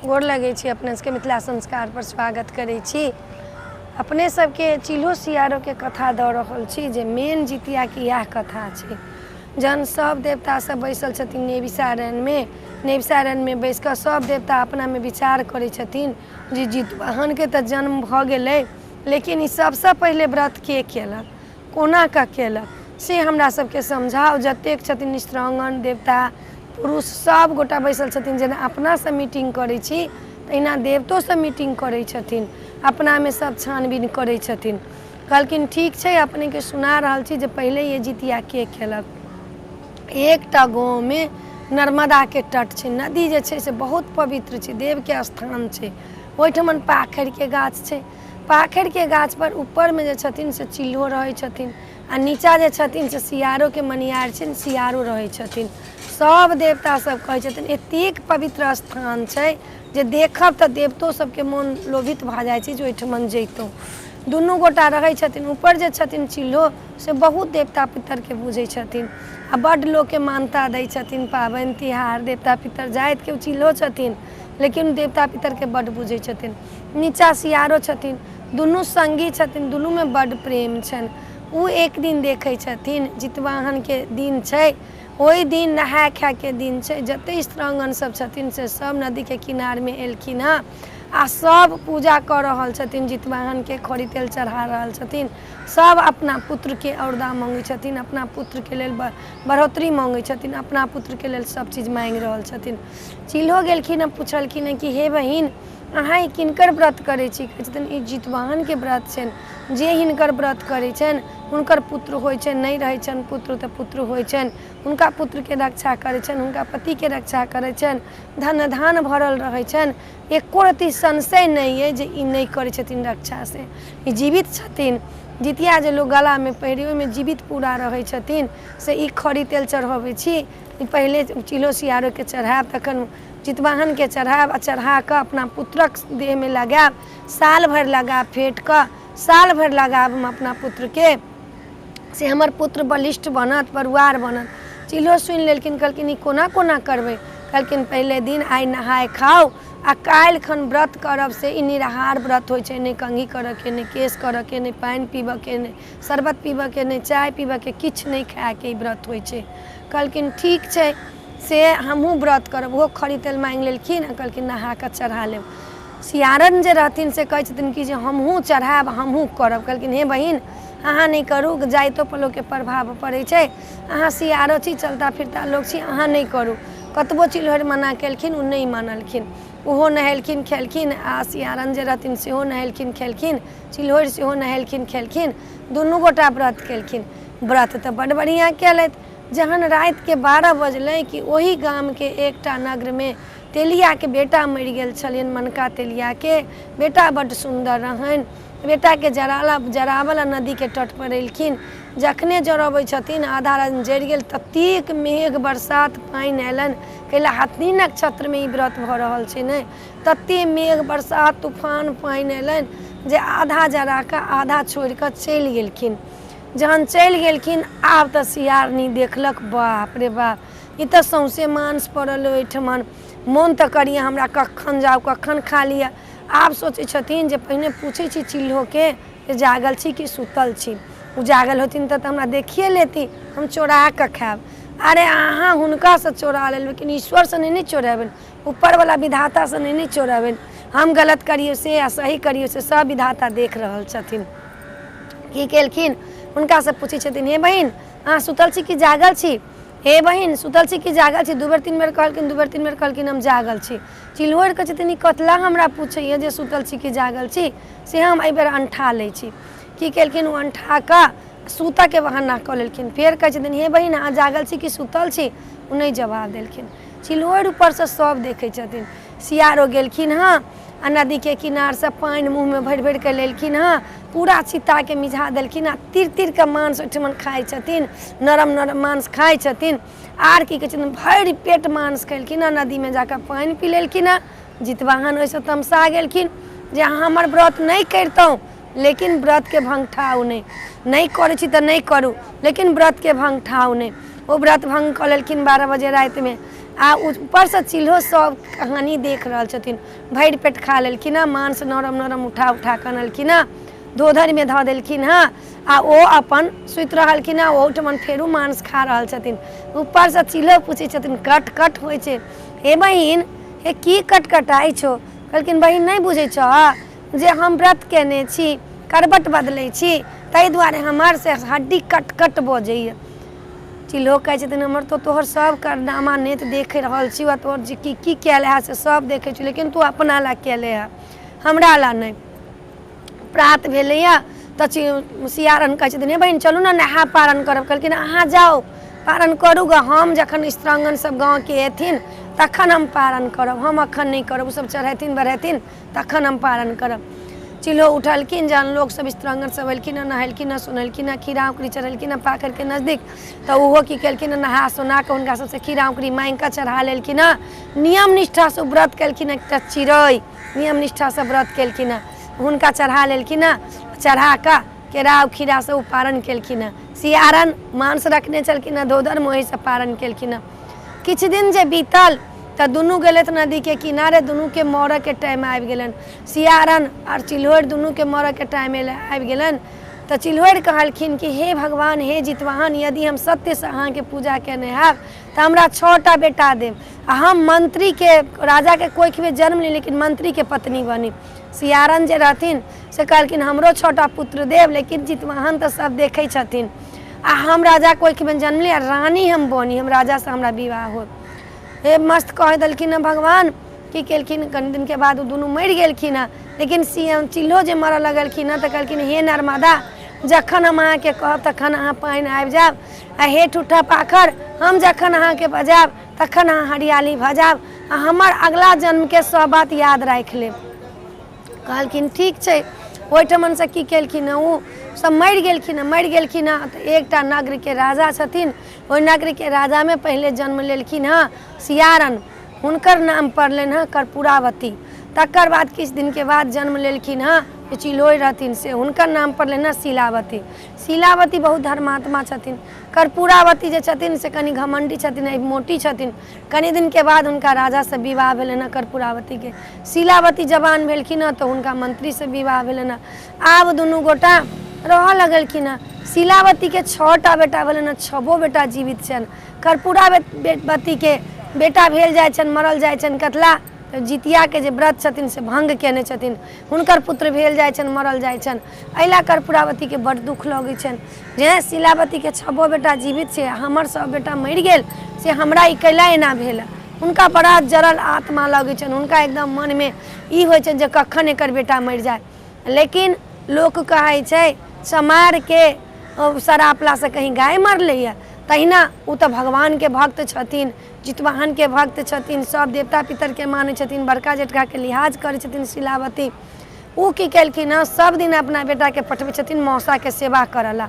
गोर लगै छी अपने सबके मिथिला संस्कार पर स्वागत करै छी। अपने सबके चिल्हो सियारोके कथा दऽ रहल छी जे मेन जितियाके इएह कथा छै। जहन सब देवता सब बैसल छथिन नेविसारनमे, नेविसारनमे बैस कऽ सब देवता अपनामे विचार करै छथिन जे जितवाहनके तऽ जन्म भऽ गेलै, लेकिन ई सबसँ पहिले व्रत के केलक, कोना कऽ केलक, से हमरा सबके समझाउ। जतेक छथिन स्त्रांगण देवता पुरुष सब गोटा बैसल छथिन, जेना अपनासँ मीटिंग करै छी तहिना देवतो सब मीटिंग करै छथिन, अपनामे सब छानबीन करै छथिन। कहलखिन ठीक छै, अपनेके सुना रहल छी जे पहिले ये जितिया के केलक। एकटा गाँवमे नर्मदाके तट छै, नदी जे छै से बहुत पवित्र छै, देवके स्थान छै। ओहिठमन पाखरिके गाछ छै, पाखरिके गाछपर ऊपरमे जे छथिन से चिल्हो रहै छथिन आ नीचाँ जे छथिन से सियारोके मनियार छनि, सियारो रहै छथिन। सभ देवता सब कहै छथिन एतेक पवित्र स्थान छै जे देखब तऽ देवतो सबके मोन लोभित भऽ जाइ छै जे ओहिठमन जैतहुँ। दुनू गोटा रहै छथिन, ऊपर जे छथिन चिल्हो से बहुत देवता पितरके बुझै छथिन आ बड्ड लोकके मानता दै छथिन। पाबनि तिहार देवता पितर जातिके ओ चिल्हो छथिन, लेकिन देवता पितरके बड्ड बुझै छथिन। नीचाँ सियारो छथिन, दुनू सङ्गी छथिन, दुनूमे बड्ड प्रेम छनि। ओ एक दिन देखै छथिन जितवाहनके दिन छै, ओहि दिन नहाय खायके दिन छै। जतेक स्त्रांगण सब छथिन से सब नदीके किनारमे एलखिन हँ आ सब पूजा कऽ रहल छथिन, जितवाहनके खड़ी तेल चढ़ा रहल छथिन। सब अपना पुत्रके औरदा मङ्गै छथिन, अपना पुत्रके लेल बढ़ोतरी मङ्गै छथिन, अपना पुत्रके लेल सब चीज माँगि रहल छथिन। चिल्हो गेलखिन हँ, पुछलखिन हँ कि हे बहिन, अहाँ ई किनकर व्रत करै छी? कहै छथिन ई जितवाहनके व्रत छनि, जे हिनकर व्रत करै छनि हुनकर पुत्र होइ छनि, नहि रहै छनि पुत्र तऽ पुत्र होइ छनि, हुनका पुत्रके रक्षा करै छनि, हुनका पतिके रक्षा करै छनि, धन धान भरल रहै छनि। एको रत्ती संशय नहि अइ जे ई नहि करै छथिन रक्षा, से ई जीवित छथिन। जितिया जे लोक गलामे पहिरै ओहिमे जीवित पूरा रहै छथिन, से ई खड़ी तेल चढ़बै छी, ई पहिले चिल्हो सियारोके चढ़ायब, तखन जितवाहनके चढ़ायब आ चढ़ा कऽ अपना पुत्रक देहमे लगायब, साल भरि लगायब, फेँट कऽ साल भरि लगायब हम अपना पुत्रके, से हमर पुत्र बलिष्ठ बनत, बरुआर बनत। चिल्हो सुनि लेलखिन, कहलखिन ई कोना कोना करबै? कहलखिन पहिले दिन आइ नहाय खाउ आ काल्हि खन व्रत करब, से ई निराहार व्रत होइ छै, नहि कंघी करऽके, नहि केश करऽके, नहि पानि पीबऽके, नहि शरबत पीबऽके, नहि चाय पीबऽके, किछु नहि खायके ई व्रत होइ छै। कहलखिन ठीक छै, से हमहूँ व्रत करब। ओहो खड़ी तेल माँगि लेलखिन आ कहलखिन नहा कऽ चढ़ा लेब। सियारन जे रहथिन से कहै छथिन कि जे हमहूँ चढ़ायब, हमहूँ करब। कहलखिन हे बहिन, अहाँ नहि करू, जाइतो लोकके प्रभाव पड़ै छै, अहाँ सियारो छी, चलता फिरता लोक छी, अहाँ नहि करू। कतबो चिल्होरि मना केलखिन ओ नहि मानलखिन। ओहो नहेलखिन खेलखिन आ सियारन जे रहथिन सेहो नहेलखिन खेलखिन, चिल्होरि सेहो नहेलखिन खेलखिन, दुनू गोटा व्रत केलखिन। व्रत तऽ बड्ड बढ़िआँ केलथि। जहन रातिके 12 बजलै कि ओही गामके एकटा नगरमे तेलियाके बेटा मरि गेल छलनि। मनका तेलियाके बेटा बड्ड सुन्दर रहनि। बेटाके जराला जराबऽ नदीके तटपर एलखिन। जखने जरबै छथिन आधा राति जरि गेल, ततेक मेघ बरसात पानि अयलनि, कैला हथनी नक्षत्रमे ई व्रत भऽ रहल छै ने, ततेक मेघ बरसात तूफान पानि अयलनि जे आधा जरा कऽ आधा छोड़ि कऽ चलि गेलखिन। जहन चलि गेलखिन आब तऽ सियारनी देखलक, बाप रे बाप, ई तऽ सौँसे मांस पड़ल ओहिठमन, मोन तऽ करैए हमरा कखन जाउ कखन खा लिअ। आब सोचै छथिन जे पहिने पूछै छी चिल्होके जे जागल छी कि सुतल छी, ओ जागल होथिन तऽ हमरा देखिए लेती, हम चोरा कऽ खायब। अरे अहाँ हुनकासँ चोरा लेलहुँ, लेकिन ईश्वरसँ नहि ने चोरेबनि, ऊपरवला विधातासँ नहि ने चोरेबनि। हम गलत करियौ से आ सही करियौ से सब विधाता देख रहल छथिन। की केलखिन, हुनकासँ पूछै छथिन हे बहिन, अहाँ सुतल छी कि जागल छी? हे बहिन, सुतल छी कि जागल छी? दू बेर तीन बेर कहलखिन, दू बेर तीन बेर कहलखिन हम जागल छी। चिल्होरि कहै छथिन ई कतला हमरा पूछैए जे सुतल छी कि जागल छी, से हम एहिबेर अनठा लै छी। की केलखिन, ओ अनठा कऽ सुतऽके बहाना कऽ लेलखिन। फेर कहै छथिन हे बहिन, अहाँ जागल छी कि सुतल छी? ओ नहि जवाब देलखिन। चिल्होरि ऊपरसँ सभ देखै छथिन। सियारो गेलखिन हँ आ नदीके किनारसँ पानि मुँहमे भरि भरि कऽ लेलखिन हँ, पूरा चिताके मिझा देलखिन आ तिर तिर कऽ मांस ओहिठमन खाइ छथिन, नरम नरम मांस खाइ छथिन। आर की कहै छथिन, भरि पेट मांस खेलखिन हँ, नदीमे जाकऽ पानि पी लेलखिन हँ। जितवाहन ओहिसँ तमसा गेलखिन जे अहाँ हमर व्रत नहि करितहुँ, लेकिन व्रतके भङ्गठाउ नहि, नहि करै छी तऽ नहि करू, लेकिन व्रतके भङ्गठाउ नहि। ओ व्रत भङ्ग कऽ लेलखिन 12 बजे रातिमे। आ ऊपरसँ चिल्हो सब कहानी देख रहल छथिन। भरि पेट खा लेलखिन हँ, मांस नरम नरम उठा उठा कऽ अनलखिन हँ, धोधरिमे धऽ देलखिन हँ आ ओ अपन सुति रहलखिन हँ। ओहूठमन फेरो मांस खा रहल छथिन। ऊपरसँ चिल्हो पूछै छथिन, कट कट होइ छै, हे बहिन हे, की कटकटाइ छौ? कहलखिन, बहिन नहि बुझै छह जे हम व्रत कयने छी, करबट बदलै छी, ताहि दुआरे हमर से हड्डी कट कट बजैए। चिल्हो कहै छथिन, हमर तऽ तोहर सब कारनामा नेत देख रहल छी आ तोहर जे की की कयल है से सब देखै छी, लेकिन तू अपना लए केले है, हमरा लए नहि। प्रात भेलैए तऽ सियारन कहै छथिन, हे बहिन चलू ने नहा पारण करब। कहलखिन, अहाँ जाउ पारण करू गऽ, हम जखन स्त्रांगन सब गाँवके एथिन तखन हम पारण करब, हम एखन नहि करब। ओसब चढ़ेथिन बढ़ेथिन तखन हम पारण करब। चिल्हो उठलखिन, जहन लोकसब स्त्रांगन सब एलखिन हँ, नहेलखिन हँ सुनेलखिन हँ, खीरा औंकरी चढ़ेलखिन हँ पाखरिके नजदीक, तऽ ओहो की केलखिन हँ, नहा सोना कऽ हुनका सबसँ खीरा औंकरी माँगि कऽ चढ़ा लेलखिन हँ। नियम निष्ठासँ व्रत केलखिन हँ। एकटा चिड़ै नियम निष्ठासँ व्रत केलखिन हँ, हुनका चढ़ा लेलखिन हँ। चढ़ा कऽ केराउ खीरासँ ओ पारण केलखिन हँ। सियारन मांस रखने छलखिन हँ धोधरिमे, ओहिसँ पारण केलखिन हँ। किछु दिन जे बीतल तऽ दुनू गेलथि नदीके किनारे। दुनूके मरऽके टाइम आबि गेलनि। सियारन आओर चिल्होरि दुनूके मरऽके टाइम आबि गेलनि। तऽ चिल्होरि कहलखिन कि हे भगवान, हे जितवाहन, यदि हम सत्यसँ अहाँके पूजा केने हैब तऽ हमरा 6टा बेटा देब आ हम मंत्रीके राजाके कोखिमे जन्म ली, लेकिन मंत्रीके पत्नी बनी। सियारन जे रहथिन से कहलखिन, हमरो 6टा पुत्र देब, लेकिन जितवाहन तऽ सब देखै छथिन आ हम राजा कोखिमे जन्म ली आ रानी हम बनी, हम राजासँ हमरा विवाह हो। हे मस्त कह देलखिन हँ भगवान। की केलखिन, कनि दिनके बाद ओ दुनू मरि गेलखिन हँ। लेकिन चिल्हो जे मरऽ लगलखिन हँ तऽ कहलखिन, हे नर्मदा, जखन हम अहाँके कहब तखन अहाँ पानि आबि जायब, आ हे ठुठा पाखर, हम जखन अहाँके बजायब तखन अहाँ हरियाली भऽ जायब आ हमर अगला जन्मके सब बात याद राखि लेब। कहलखिन, ठीक छै। ओहिठमनसँ की केलखिन हँ, ओ सब मरि गेलखिन हँ। मरि गेलखिन हँ तऽ एकटा नगरके राजा छथिन। ओहि नगरके राजामे पहिले जन्म लेलखिन हँ सियारन, हुनकर नाम पड़लनि हँ कर्पूरावती। तकर बाद किछु दिनके बाद जन्म लेलखिन हँ जे चिल्होरि रहथिन से, हुनकर नाम पड़लनि हँ शीलावती। शीलावती बहुत धर्मात्मा छथिन। कर्पूरावती जे छथिन से कनि घमण्डी छथिन, मोटी छथिन। कनि दिनके बाद हुनका राजासँ विवाह भेलनि हँ कर्पूरावतीके। शीलावती जवान भेलखिन हँ तऽ हुनका मंत्रीसँ विवाह भेलनि हँ। आब दुनू गोटा रहऽ लगलखिन हँ। शीलावतीके 6टा बेटा भेलनि हँ, 6 बेटा जीवित छनि। कर्पूरावतीके बेटा भेल जाइ छनि, मरल जाइ छनि। कतला तऽ जितियाके जे व्रत छथिन से भङ्ग कयने छथिन, हुनकर पुत्र भेल जाइ छनि, मरल जाइ छनि। एहि लए कर्पूरावतीके बड्ड दुःख लगै छनि जे शीलावतीके 6 बेटा जीवित छै, हमर सब बेटा मरि गेल, से हमरा ई कैला एना भेल? हुनका बड़ा जरल आत्मा लगै छनि। हुनका एकदम मनमे ई होइ छनि जे कखन एकर बेटा मरि जाय। लेकिन लोक कहै छै चमारके सरापलासँ कहीं गाय मरलैए, तहिना ओ तऽ भगवानके भक्त छथिन, जितवाहनके भक्त छथिन, सब देवता पितरके मानै छथिन, बड़का जेठकाके लिहाज करै छथिन शीलावती। ओ की केलखिन हँ, सब दिन अपना बेटाके पठबै छथिन मौसाके सेवा करऽ लए।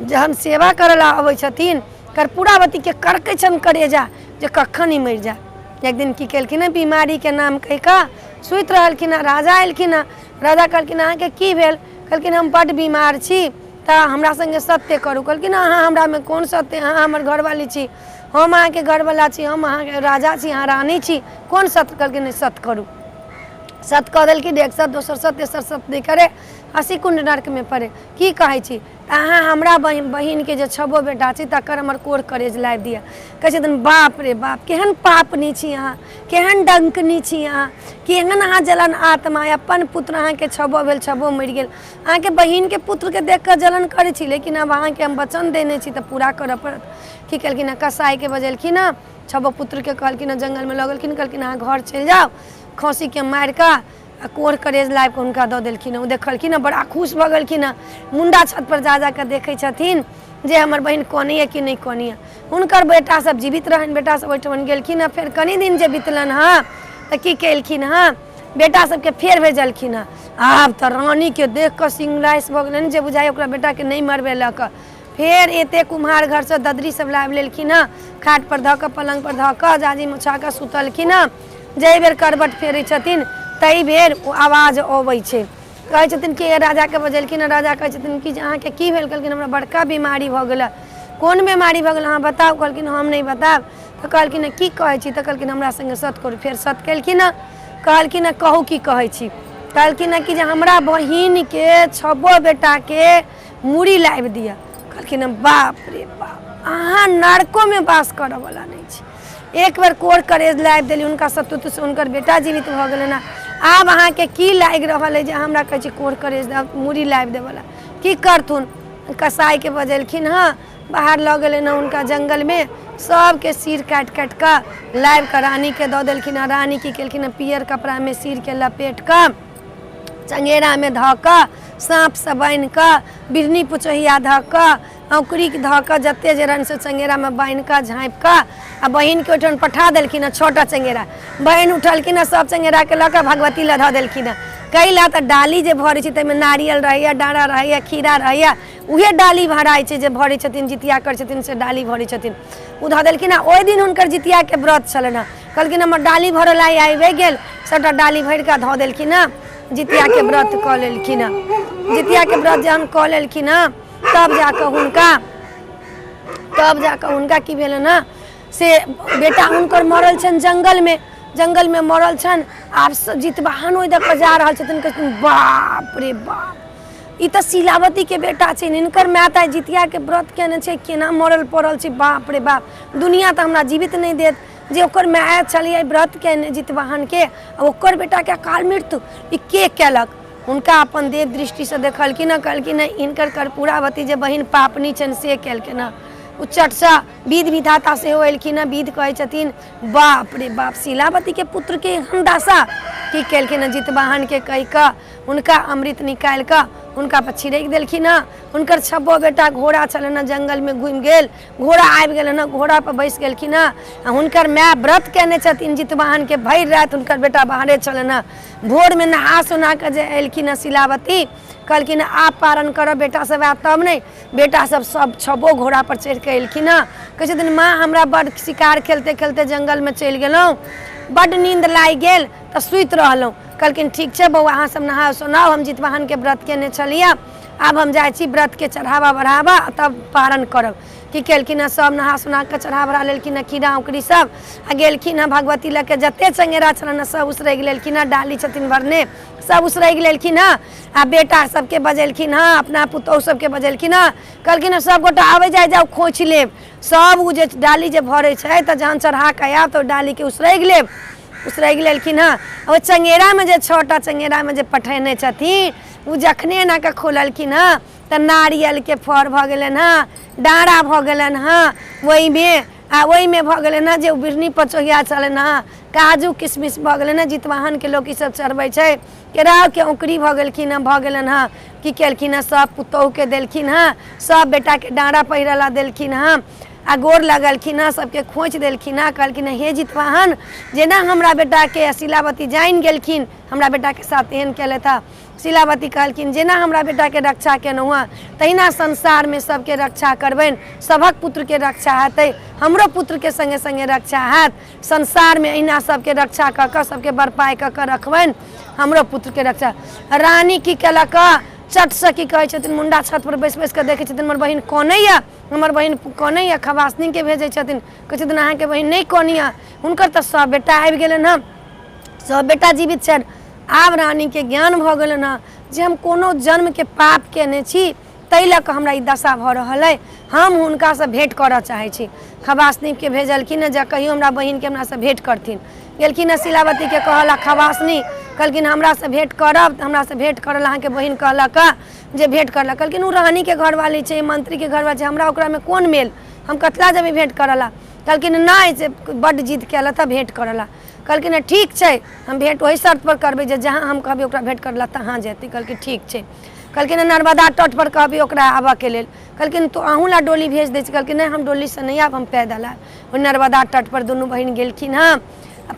जहन सेवा करऽ लए अबै छथिन, कर्पूरावतीके कड़कै छनि करेजा जे कखन ई मरि जाय। एक दिन की केलखिन हँ, बीमारीके नाम कहि कऽ सुति रहलखिन हँ। राजा एलखिन हँ। राजा कहलखिन, अहाँके की भेल? कहलखिन, हम बड्ड बीमार छी, तऽ हमरा सङ्गे सत्य करू। कहलखिन, अहाँ हमरामे कोन सत्य? अहाँ हमर घरवाली छी, हम अहाँके घरवला छी, हम अहाँके राजा छी, अहाँ रानी छी, कोन सत्य? कहलखिन, नहि, सत्य करू। सत्य कऽ देलखिन। एक सत्य, दोसर सत्य, तेसर सत्य नहि करे, 80 कुण्ड नर्कमे पड़े। की कहै छी? तऽ अहाँ हमरा बहिनके जे 6 बेटा छै तकर हमर कोर करेज लाबि दिअ। कहै छथिन, बाप रे बाप, केहन पापनी छी अहाँ, केहन डङ्कनी छी अहाँ, केहन अहाँ जलन आत्मा। अपन पुत्र अहाँके 6 भेल, 6 मरि गेल, अहाँके बहिनके पुत्रके देख कऽ जलन करै छी। लेकिन आब अहाँके हम वचन देने छी तऽ पूरा करऽ पड़त। की केलखिन हँ, कसाइके बजेलखिन हँ, 6 पुत्रके कहलखिन हँ, जङ्गलमे लऽ गेलखिन। कहलखिन, अहाँ घर चलि जाउ, खस्सीके मारि कऽ आ कोर करेज लाबि कऽ हुनका दऽ देलखिन हँ। ओ देखलखिन हँ, बड़ा खुश भऽ गेलखिन हँ। मुण्डा छतपर जा जा कऽ देखै छथिन जे हमर बहिन कनैए कि नहि कनैए। हुनकर बेटा सब जीवित रहनि, बेटा सब ओहिठमन गेलखिन हँ। फेर कनि दिन जे बितलनि हँ तऽ की केलखिन हँ, बेटा सबके फेर भेजलखिन हँ। आब तऽ रानीके देख कऽ सिंगलाइस भऽ गेलनि जे बुझाइ ओकरा बेटाके नहि मरबेलक। फेर एते कुम्हार घरसँ ददरी सब लाबि लेलखिन हँ, खाटपर धऽ कऽ, पलङ्गपर धऽ कऽ, जाजिम ओछा कऽ सुतलखिन हँ। जाहि बेर करबट फेरै छथिन ताहि बेर ओ आवाज अबै छै। कहै छथिन कि राजाके बजेलखिन हँ। राजा कहै छथिन कि जे अहाँके की भेल? कहलखिन, हमरा बड़का बीमारी भऽ गेल। कोन बीमारी भऽ गेल, अहाँ बताउ? कहलखिन, हम नहि बतायब, तऽ कहलखिन हँ की कहै छी? तऽ कहलखिन हमरा सङ्गे सत करू। फेर सत केलखिन हँ। कहलखिन हँ कहू की कहै छी? कहलखिन हँ कि जे हमरा बहिनके छबो बेटाके मूड़ी लाबि दिअ। कहलखिन हँ बाप रे बाप, अहाँ नरकोमे वास करऽवला नहि छी। एक बेर कोर करेज लाबि देली हुनका सतुतसँ, हुनकर बेटा जीवित भऽ गेलनि हँ। आब अहाँके की लागि रहल अइ जे हमरा कहै छी कोर करेज मूड़ी लाबि देबऽला? की करथुन, कसाइके बजेलखिन हँ, बाहर लऽ गेलनि हँ हुनका जङ्गलमे, सबके सिर काटि काटि कऽ लाबि कऽ रानीके दऽ देलखिन हँ। रानी की केलखिन हँ, पियर कपड़ामे सिरके लपेट कऽ चङ्गेरामे धऽ कऽ साँपसँ बान्हि कऽ बिढ़नी पुचहिया धऽ कऽ औँकरी धऽ कऽ जते जे रहनि से चङ्गेरामे बान्हि कऽ झाँपि कऽ आ बहिनके ओहिठाम पठा देलखिन हँ। 6टा चङ्गेरा बहिन उठलखिन हँ, सब चङ्गेराके लऽ कऽ भगवती लग धऽ देलखिन हँ। कै लए तऽ डाली जे भरै छै ताहिमे नारियल रहैए, डाँड़ा रहैए, खीरा रहैए, उहे डाली भराइ छै जे भरै छथिन, जितिया करै छथिन से डाली भरै छथिन। ओ धऽ देलखिन हँ। ओहि दिन हुनकर जितियाके व्रत छलनि हँ। कहलखिन हमर डाली भरऽ लए आबिए गेल, सभटा डाली भरि कऽ धऽ देलखिन हँ, जितियाके व्रत कऽ लेलखिन हँ। जितियाके व्रत जहन कऽ लेलखिन हँ तब जाकऽ हुनका तब जाकऽ हुनका की भेलनि हँ से बेटा हुनकर मरल छनि जङ्गलमे, जङ्गलमे मरल छनि। आब जितवाहन ओहि दऽ कऽ जा रहल छथिन। कहै छथिन बाप रे बाप, ई तऽ शीलावतीके बेटा छै, हिनकर माय तऽ जितियाके व्रत केने छै, केना मरल पड़ल छै? बाप रे बाप, दुनिया तऽ हमरा जीवित नहि देत। जे ओकर माय छलियै व्रत केने जितवाहनके, ओकर बेटाके अकाल मृत्यु ई के केलक? हुनका अपन देव दृष्टिसँ देखलखिन हँ, कहलखिन हँ हिनकर कर्पूरावती जे बहिन पापनी छनि से केलखिन हँ। ओ चटसँ विध विधाता सेहो एलखिन हँ। विध कहै छथिन बाप रे बाप, शीलावतीके पुत्रके एहन दशा की केलखिन हँ? जितवाहनके कहि कऽ हुनका अमृत निकालि कऽ हुनका पर छिड़कि देलखिन हँ। हुनकर छब्बो बेटा घोड़ा छलनि हँ, जङ्गलमे घुमि गेल, घोड़ा आबि गेलनि हँ, घोड़ापर बैसि गेलखिन हँ। आ हुनकर माय व्रत कयने छथिन जितवाहनके, भरि राति हुनकर बेटा बाहरे छलनि हँ। भोरमे नहा सोना कऽ जे एलखिन हँ शीलावती, कहलखिन आब पारण करब, बेटा सब आयत तब नहि। बेटा सब सब छबो घोड़ापर चढ़ि कऽ एलखिन हँ। कहै छथिन माँ हमरा बड्ड शिकार खेलते खेलते जङ्गलमे चलि गेलहुँ, बड्ड नीन्द लागि गेल तऽ सुति रहलहुँ। कहलखिन ठीक छै बौआ, अहाँ सब नहाउ सोनाउ, हम जितवाहनके व्रत केने छलियै, आब हम जाइ छी व्रतके चढ़ावा बढ़ावा तब पारण करब। की केलखिन हँ, सब नहा सोना कऽ चढ़ा बढ़ा लेलखिन हँ खीरा औंकरी सब, आ गेलखिन हँ भगवती लग के जते चंगेरा छलनि हँ सब उसरगि लेलखिन हँ, डाली छथिन भरने सब उसरगि लेलखिन हँ। आ बेटा सबके बजेलखिन हँ, अपना पुतोहु सबके बजेलखिन हँ, कहलखिन हँ सब गोटा आबै जाइ जाउ खोँछि लेब सब। ओ जे डाली जे भरै छै तऽ जहन चढ़ा कऽ आयब तऽ ओहि डालीके उसरगि लेब। उसरगि लेलखिन हँ। ओ चंगेरामे जे 6टा चंगेरामे जे पठेने छथिन ओ जखने एना कऽ खोललखिन हँ तऽ नारियलके फड़ भऽ गेलनि हँ, डाँड़ा भऽ गेलनि हँ ओहिमे, आ ओहिमे भऽ गेलनि हँ जे बिढ़नी पचोहिया छलनि हँ, काजू किशमिश भऽ गेलनि हँ, जितवाहनके लोक ईसभ चढ़बै छै, केराउके औँकरी भऽ गेलखिन हँ, भऽ गेलनि हँ। की केलखिन हँ, सभ पुतोहुके देलखिन हँ, सभ बेटाके डाँड़ा पहिरऽ लए देलखिन हँ, आ गोर लगलखिन हँ, सभके खोँचि देलखिन हँ। कहलखिन हँ हे जितवाहन, जेना हमरा बेटाके शीलावती जानि गेलखिन हमरा बेटाके साथ एहन केलथि हँ। शीलावती कहलखिन जेना हमरा बेटाके रक्षा केलहुँ हँ तहिना संसारमे सबके रक्षा करबनि, सभक पुत्रके रक्षा हेतै, हमरो पुत्रके सङ्गे सङ्गे रक्षा हैत, संसारमे अहिना सबके रक्षा कऽ कऽ सबके बरपाइ कऽ कऽ रखबनि, हमरो पुत्रके रक्षा। रानी की केलक, चटसँ की कहै छथिन मुण्डा छतपर बैसि बैसि कऽ देखै छथिन हमर बहिन कनैए, हमर बहिन कनैए। खबासनीके भेजै छथिन, कहै छथिन अहाँके बहिन नहि कनैए, हुनकर तऽ सब बेटा आबि गेलनि हँ, सब बेटा जीवित छनि। आब रानीके ज्ञान भऽ गेलनि हँ जे हम कोनो जन्मके पाप केने छी ताहि लऽ कऽ हमरा ई दशा भऽ रहल अइ, हम हुनकासँ भेँट करऽ चाहै छी। खबासनीके भेजलखिन हँ जे कहियो हमरा बहिनके हमरासँ भेँट करथिन। गेलखिन हँ शीलावतीके कहऽ लए खबासनी, कहलखिन हमरासँ भेँट करब तऽ हमरासँ भेँट करऽ लए अहाँके बहिन कहलक हँ जे भेँट करऽ लए। कहलखिन ओ रानीके घरवाली छै, मन्त्रीके घरवाली छै, हमरा ओकरामे कोन मेल, हम कथिला जेबै भेँट करऽ लए? कहलखिन नहि से बड्ड जिद केलथि हँ भेँट करऽ लए। कहलखिन हँ ठीक छै, हम भेँट ओहि शर्तपर करबै जे जहाँ हम कहबै ओकरा भेँट करऽ लए तहाँ जेतै। कहलखिन ठीक छै। कहलखिन हँ नर्मदा तटपर कहबै ओकरा आबऽके लेल। कहलखिन तो अहूँ लए डोली भेज दै छी। कहलखिन नहि हम डोलीसँ नहि आयब, हम पैदल आयब। ओहि नर्मदा तटपर दुनू बहिन गेलखिन हँ,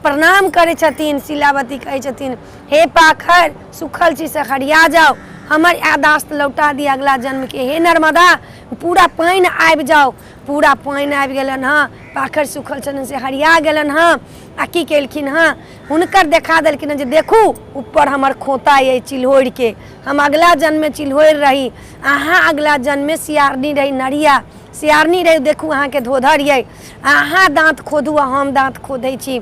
प्रणाम करै छथिन। शीलावती कहै छथिन हे पाखर, सुखल छी से हरिया जाउ, हमर यादाश्त लौटा दिअ अगला जन्मके। हे नर्मदा, पूरा पानि आबि जाउ। पूरा पानि आबि गेलनि हँ। पाखरि सूखल छलनि से हरिया गेलनि हँ। आ की केलखिन हँ, हुनकर देखा देलखिन हँ जे देखू ऊपर हमर खोता अइ चिल्होरिके, हम अगिला जन्ममे चिल्होरि रही, अहाँ अगिला जन्ममे सियारनी रही, नरिया सियारनी रही, देखू अहाँके धोधर अइ, अहाँ दाँत खोधू आ हम दाँत खोधै छी।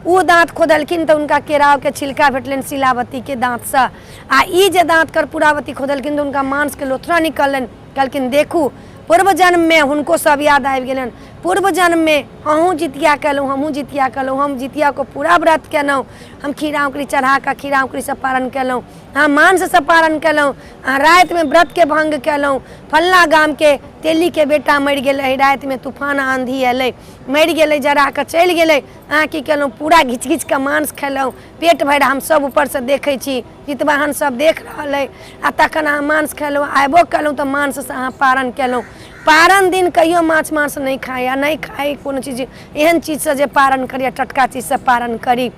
ओ दाँत खोदलखिन तऽ हुनका केरावके छिलका भेटलनि शिलावतीके दाँतसँ, आ ई जे दाँत कर्पूरावती खोदलखिन तऽ हुनका मांसके लोथरा निकललनि। कहलखिन देखू पूर्व जन्ममे हुनको सब याद आबि गेलनि, पूर्व जन्ममे अहूँ जितिया केलहुँ, हमहूँ जितिया केलहुँ, हम जितियाके पूरा व्रत केलहुँ, हम खीरा औंकरी चढ़ाकऽ खीरा औंकरीसँ पारण केलहुँ, अहाँ मांससँ पारण केलहुँ, अहाँ रातिमे व्रतके भङ्ग केलहुँ, फल्लाँ गामके तेलीके बेटा मरि गेलै, रातिमे तूफान आँधी अयलै, मरि गेलै, जराकऽ चलि गेलै, अहाँ की केलहुँ पूरा घीच घीचकऽ मांस खेलहुँ पेट भरि, हम सब ऊपरसँ देखै छी, जितवाहन सब देख रहल अइ, आ तखन अहाँ मांस खेलहुँ, आयबो केलहुँ तऽ मांससँ अहाँ पारण केलहुँ। पारण दिन कहियो माछ मांस नहि खाइ, आ नहि खाइ कोनो चीज एहन चीजसँ जे पारण करी, आ टटका चीजसँ पारण करी।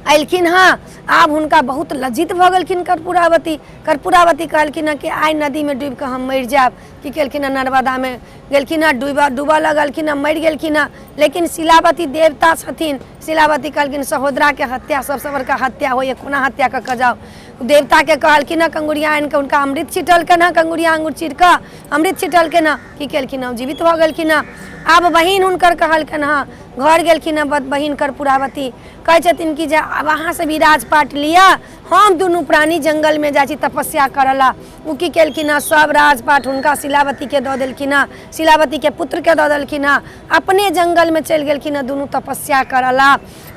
अयलखिन हँ, आब हुनका बहुत लज्जित भऽ गेलखिन कर्पूरावती। कर्पूरावती कहलखिन हँ कि आइ नदीमे डूबिकऽ हम मरि जायब। की केलखिन हँ, नर्मदामे गेलखिन हँ, डूबऽ डूबऽ लगलखिन हँ, मरि गेलखिन हँ। लेकिन शिलावती देवता छथिन, शिलावती कहलखिन सहोदराके हत्या सबसँ बड़का हत्या होइए, कोना हत्या कऽ कऽ जाउ। देवताके कहलखिन हँ कंगुरिया आनिकऽ हुनका अमृत छिटलकनि हँ, कंगुरिया आङ्गुर चीरिकऽ अमृत छिटलकनि हँ। की केलखिन हँ, जीवित भऽ गेलखिन हँ। आब बहिन हुनकर कहलकनि हँ, घर गेलखिन हँ बहिन कर्पूरावती, कहै छथिन कि जे आब अहाँ सब ई राजपाट लिअ, हम दुनू प्राणी जङ्गलमे जाइ छी तपस्या करऽ लए। ओ की केलखिन हँ, सब राजपाट हुनका शिलावतीके दऽ देलखिन हँ, शिलावतीके पुत्रके दऽ देलखिन हँ, अपने जङ्गलमे चलि गेलखिन हँ दुनू तपस्या करऽ लए।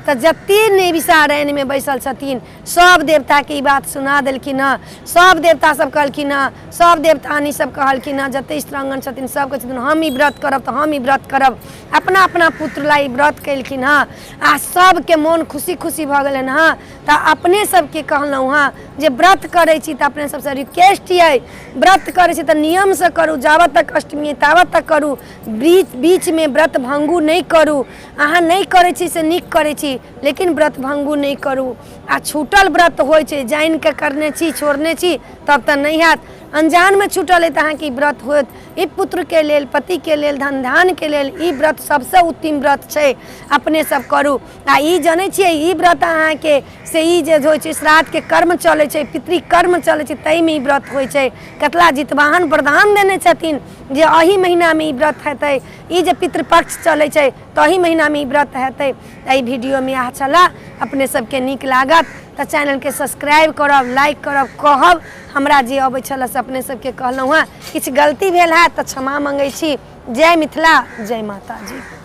तऽ जते नैमिषारण्यमे बैसल छथिन सब देवताके ई बात सुना देलखिन हँ। सब देवता सब कहलखिन हँ, सब देवतानी सब कहलखिन हँ, जते स्त्रांगण छथिन सब कहै छथिन हम ई व्रत करब तऽ हम ई व्रत करब। अपना अपना पुत्र ला ई व्रत केलखिन हँ आ सबके मोन खुशी खुशी भऽ गेलनि हँ। तऽ अपने सबके कहलहुँ हँ जे व्रत करै छी तऽ अपने सबसँ रिक्वेस्ट अइ, व्रत करै छी तऽ नियमसँ करू, जाबत तक अष्टमी अइ ताबत तक करू, बीच बीचमे व्रत भङ्गू नहि करू। अहाँ नहि करै छी से नीक करै छी, लेकिन व्रत भङ्गू नहि करू। आ छूटल व्रत होइ छै, जानिकऽ करने छी छोड़ने छी तब तऽ नहि हैत, अनजानमे छूटल अइ तऽ अहाँके ई व्रत होयत। ई पुत्रके लेल, पतिके लेल, धन धानके लेल ई व्रत सबसँ उत्तम व्रत छै, अपने सब करू। आ ई जनै छियै ई व्रत अहाँके से ई जे होइ छै श्राद्धके कर्म चलै छै, पितृकर्म चलै छै, ताहिमे ई व्रत होइ छै। कतला जितवाहन वरदान देने छथिन जे एहि महीनामे ई व्रत हेतै, ई जे पितृपक्ष चलै छै तही महीनामे ई व्रत हेतै। एहि वीडियोमे इएह छलए, अपने सबके नीक लागत तऽ चैनलके सब्सक्राइब करब, लाइक करब, कहब हमरा जे अबै छलए से अपने सबके कहलहुँ हँ। किछु गलती भेल हैत तऽ क्षमा मङ्गै छी। जय मिथिला, जय माताजी।